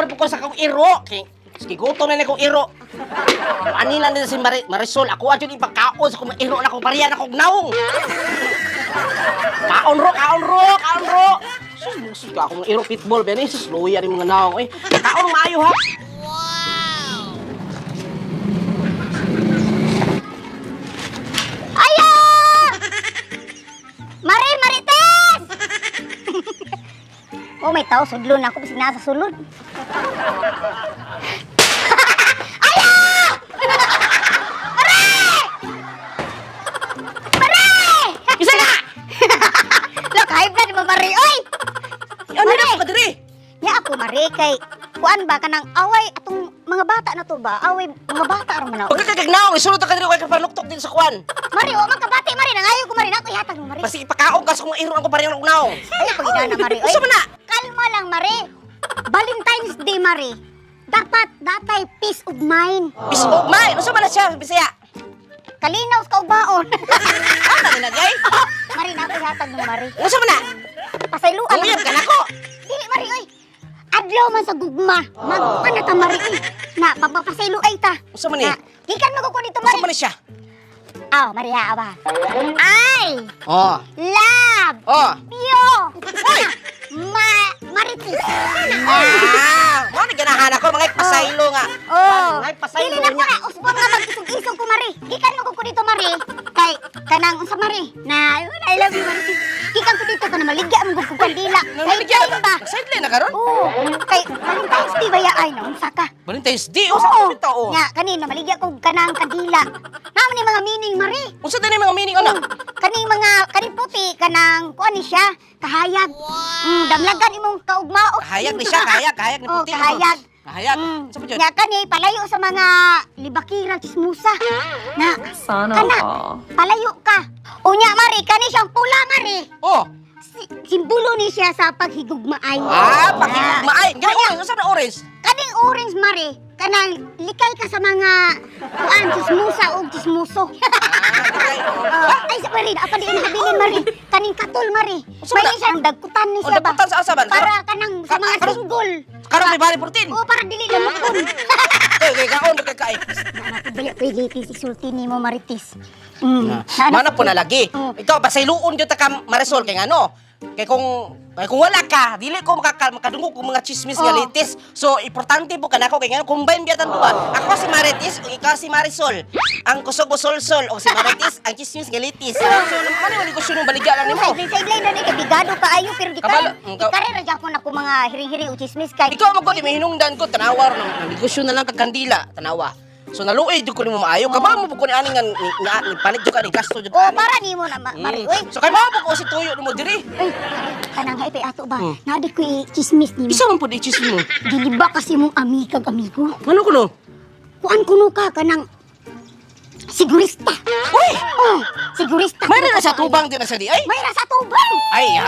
Pakaon po ko sa akong iro. Kay sige, gutom na ni akong iro. Ani lang din si Marisol. Ako adyo ni pagkaon sa akong iro na akong pariyan akong naong. Kaon ro, kaon ro, kaon ro. Sus, sus ka akong iro pitbull ba ni sus luya ni mga naong eh. Kaon maayo ha. Ayo! Mare, Marites! Oh, may tao, sudlon ako, bisig nasa sulod. Ayo! Mare! Mare! Isa na. Look, high blood mo, Mare, oy! Ano na ka diri? Nya ako, Mare, kay kuan ba kanang away atong mga bata na to ba? Away mga bata ra man na. Pagka kag naong isulod ka diri kay kapanuktok din sa kuan. Mare, wa man kabati, Mare, nangayo ko, Mare, nako ihatag mo, Mare. Basi ipakaon ka sa akong iro ang pariyan akong naong. Ayaw pag inana, Mare. Oy. Unsa man na? Kalma lang, Mare. Valentine's Day, Mare. Dapat datay peace of mind. Peace of mind. Unsa man na siya Bisaya? Kalinaw sa kaubaon. Ano na nagay? Mare, nako ihatag mo, Mare. Unsa man na? Pasayloan. Uyab ka nako. Dili, Mare, oy. Adlaw man sa gugma. Magkuan na ta, Mare. Oy. Na, papapasaylo ay ta. Unsa man ni? Na, gikan mo ko dito, Unsa Mare. man ni siya? Aw, Mare, ha, aba. I Oh. love Oh. you. Oy! Ma Marites. Ah, mo ni ganahan ako mga pasaylo nga. Oh. Mga pasaylo Dili na ko niya. na usbon nga mag-isog-isog ko mari. Gikan mo ko dito mari. Kay kanang unsa mari? Na I love you mari. Gikan ko dito kana maligya mo ko kandila. Naligya Sideline ba? Sideline na karon? Oo. Kay Valentine's Day ba ya ay na unsa ka? Valentine's Day unsa ka bitaw? Nya kanina maligya ko kanang kandila. Naman ni mga meaning mari. Unsa din mga meaning ana? Kaning mga kaning puti kanang kuan ni siya kahayag. Damlagan imong kaugmao. Kahayag ni siya, kahayag, kahayag ni Oh, puti. kahayag. Kahayag. Unsa pa jud? Nya kani palayo sa mga libakira chismosa. Na Sana kana all. palayo ka. Unya mari kani siyang pula mari. Oh. Simbolo ni siya sa paghigugmaay. Ah, pakigugmaay. Gani orange, unsa na orange? Kaning orange mari, kanang likay ka sa mga kuan chismosa og chismoso. Ah, likay. Oh, ay, sa mari, apa di inahabilin mari. Kaning katol mari. Unsa man May na? siyang dagkutan ni Oh, siya ba? dagkutan sa asa ba? Para kanang sa mga single. Karon may bali 14. Oo, para dili na mukon. Kay kay kaon kay kay. Naana ko bali ko ilitis isulti nimo Marites. Mana po na lagi. Oh. Ikaw pasayloon jud ta ka Marisol kay ngano? Kay kung wala ka, dili ko makadungog og mga chismis nga Oh. latest. So importante po kanako kay ngano combine biya tan duha. Ako si Marites ug ikaw si Marisol. Ang kusog mo solsol o si Marites ang chismis nga latest. So ano man negosyo nung baligya lang nimo? Sideline sideline na ni kay bigado kaayo pero di Kabalo, ka ka- di ra gyapon ako mga hiring-hiring o chismis kay Ikaw mo ko di mahinungdan ko tanawa ron ang negosyo na lang kag kandila tanawa. So naluoy jud ko nimo maayo. Kabalo mo po ko ni ani nga ni palit jud ka ni gasto jud Oh, ka ani. para nimo na mari oy. So kay mao po ko si tuyo nimo diri. Ay, kanang hay ato ba? Naa di ko i-chismis nimo. Isa man po di chismis mo. Dili ba kasi mong amikag amigo? Ano ko no? Kuan kuno ka kanang sigurista. Uy! Oh, sigurista. May na sa tubang din na sa di ay. May ra sa tubang. Ay, ya.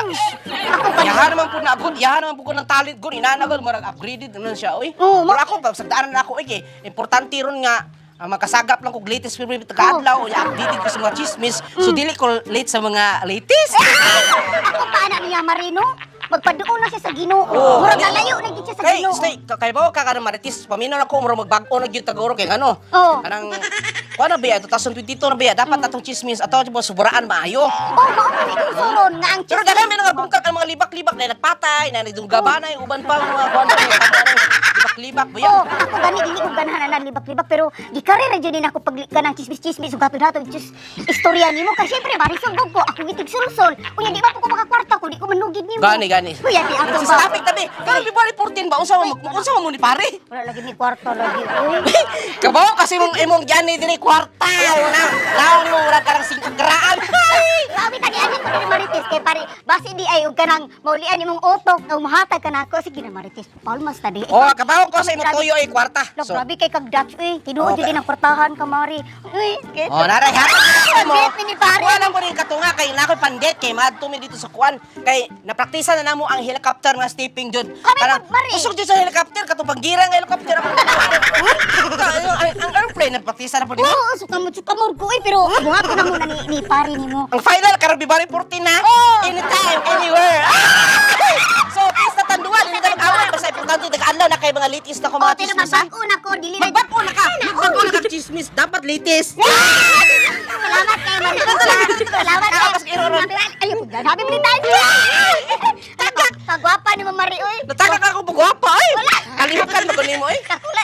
Ako pa. Yahan naman po na agod, yahan naman po ko ng talent ko. Inana ko, marag upgraded naman siya, oy. Oo, Pero ako, sagdaanan na ako, oy, kay importante ron nga, makasagap lang kog latest favorite taga-adlaw, o updated ko sa mga chismis. So, dili ko late sa mga latest. Ako pa ana niya Marino. Magpaduol na siya sa Ginoo. Oo. Murag nalayo na gid siya sa Kay, Ginoo. stay, kay ba ka kanang maritis, paminaw na ko, murag magbag-o na gyud taguro kay ano. Oo. Kanang, kuha na biya, 2022 na biya, dapat atong chismis, ato mo suburaan maayo. Oh, mao man ikong suron nga ang Pero chismis. daghan may nga bungkag ang mga libak-libak na nagpatay, na nagdunggabana, yung uban pa mga kuan pa, libak-libak ba yan? Oh, ako gani dili ko ganahan na libak-libak pero gikare ra jud ni nako pag kanang chismis-chismis ug hatod-hatod just istorya nimo kay syempre marisol gud ko ako gitig sulsol. Unya di ba po ko makakwarta ko di ko manugid nimo. Gani, gani. Uy, ati ato Sa ba? topic tabi, karon February 14 ba unsa man mo ni pare? Wala lagi ni kwarta lagi. Uy. Kabaw kasi mong imong gani dinhi kwarta. Na, naong mo murag karang 5 graan. Grabe tani ani ko ni Marites kay pare basi di ay og kanang maulian imong utok o mahatag ka nako sige na Marites palmas ta di. Oh, kabaw ko sa imong tuyo ay kwarta. Lo, So, grabe kay kag Dutch uy. Tinuod Okay. jud din ang kwartahan ka Mari. Uy, kay. Oh, naray hatag na mo. Pandit ni pare. Wala mo rin katunga kay nakoy pandit kay maadto mi dito sa kuan kay napraktisa na namo ang helicopter nga stepping jud. Kami pud, mare. Usok jud sa helicopter katong panggira nga helicopter ako. Ang airplane napraktisa na po nimo. Oo, sukamot ko uy pero buhat ko na muna ni pare nimo. Ang final karon February 14 na. Oh. Anytime, anywhere. Ah! So, pista tanduan, hindi tayo away basta importante Importante nag-adlaw na kay mga litis na ko Oh, mga pero chismis ha. magbag-o na ko, dili na. Magbag-o na ka. Magbag-o na ka chismis. Dapat litis. Salamat kay Marisol. Salamat kay. Tapos iroron. Ay, happy Valentine's Day. Kagwapa ni Mama Mari, oy. Nataka ka ako pagwapa ay. Kalihukan ba ko nimo ay? Kakula.